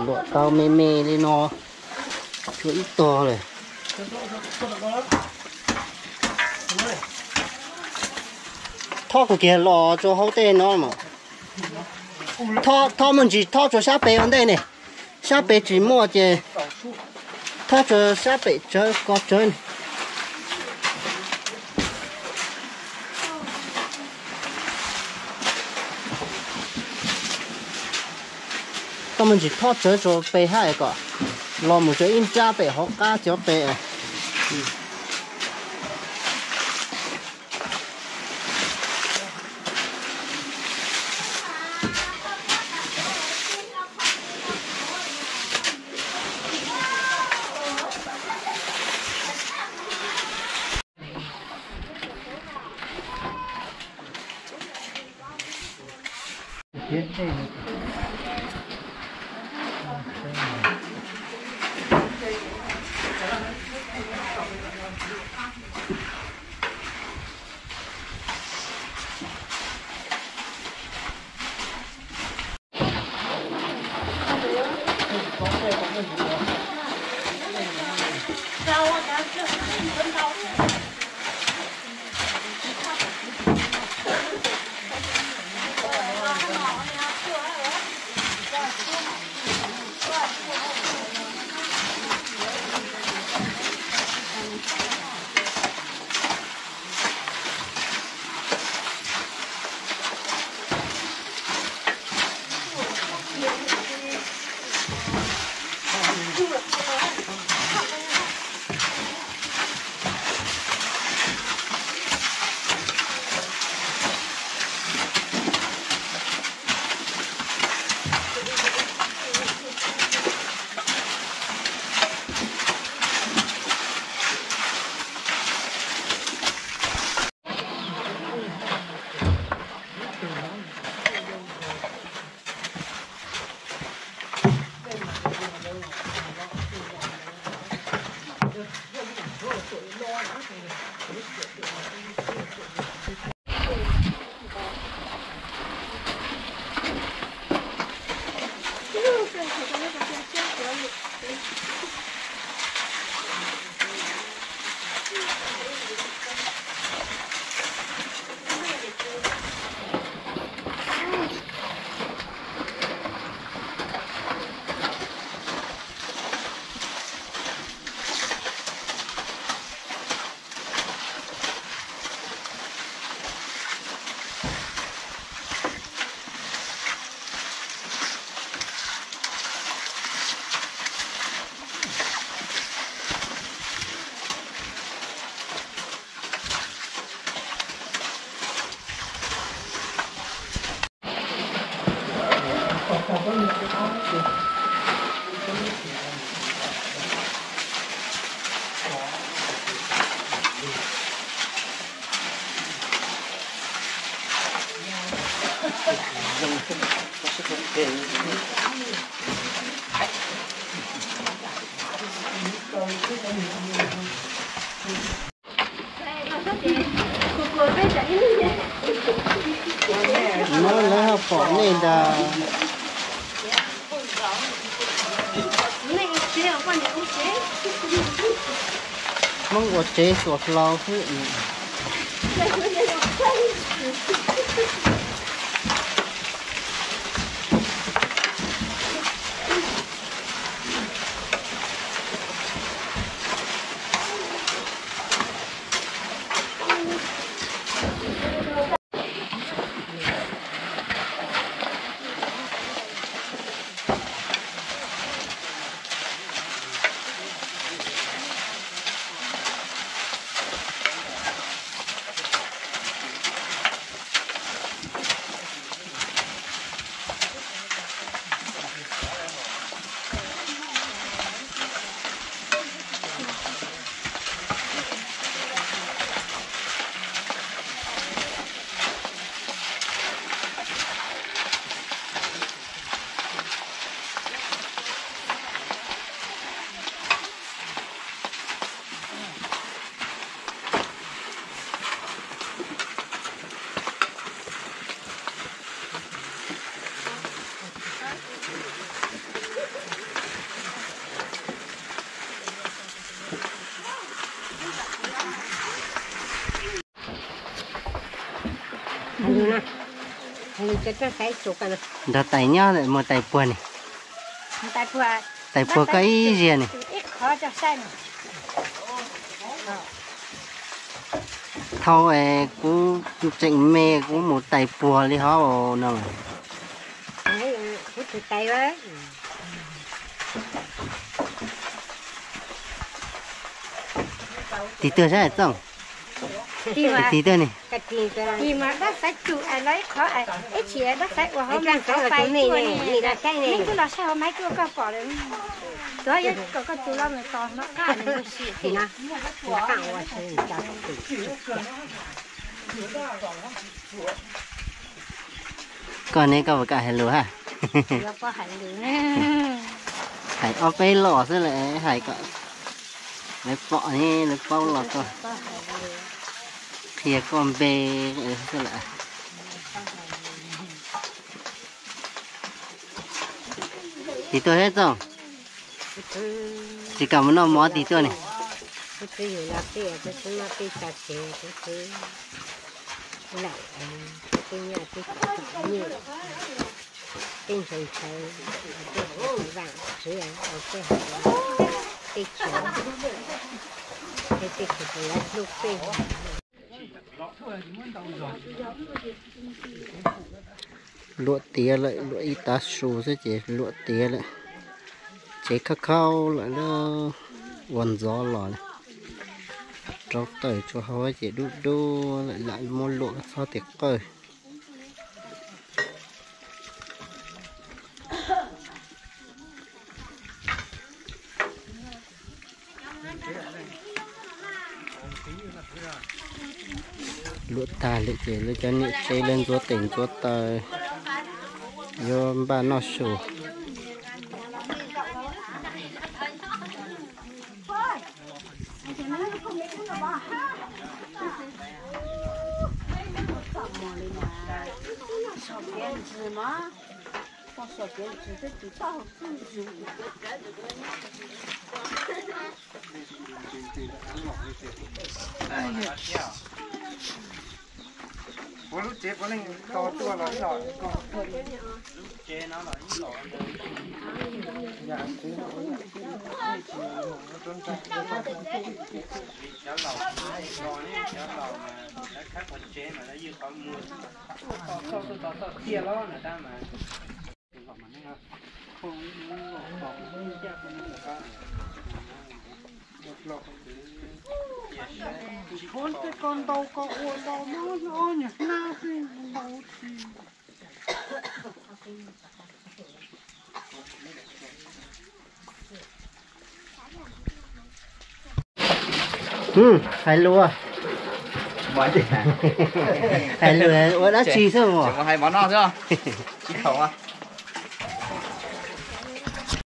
Luam tau me me li no, tshuav ib tog lawm. Thob kuv kiag los rau hauv tej no mas. Thob, thob muaj ntsis thob rau sab pem ua ntej ne. Sab pem tsis muaj ces thob rau sab pem tsawv ko tsawv ne. Tau me ntsis thob tsawv rau pem hab kom los mus rau ib nrab pem hauv qab cov pem. No lawv ho pom nej ntag. Hmoob ua tsev xuas hlau xwb. Nrog tais nyob mus tais puag ni. Tais puag koj ib ziag ni. Thaum kuv tseem me kuv mus tais puag li hov no. Tig tuaj saib Txooj. Tig tuaj ni. Koj ne koj puas kam hais lus ha? Hais ob peb los xwb lawm, hais kom lawv pom ne lawv paub los koj, qhia koj npe xwb lawm. Tig tuaj thiab Txooj. Tsis kam mus noj mov tig tuaj ni. Luam tiav lawm, luam ib tav su xwb ces luam tiav lawm. Tsev khab khaub lawm, ua ntxov los. Rau tawm tsuas hauv ces dub dub lawm, lam muab luam txhob tis qawj. Luam tag lawm ces lawv cov niam tsev lawv ntxuav tes ntxuav taw, yuav npaj noj su. Ua lub tsev puav leej to tuaj los ib los. Lub tsev no los ib los ntawd. Cov laus, cov laus mas lawv khawb qhov tsev mas lawv ywj qhov muag, toj toj toj tiaj los na tab mas. Tshuav tej ko ntau ko ua los no nyob nab tej ntau tsis. Hais lus, hais lus ua dab tsi xwb mas? Hais mov noj xwb. Tsis thaum.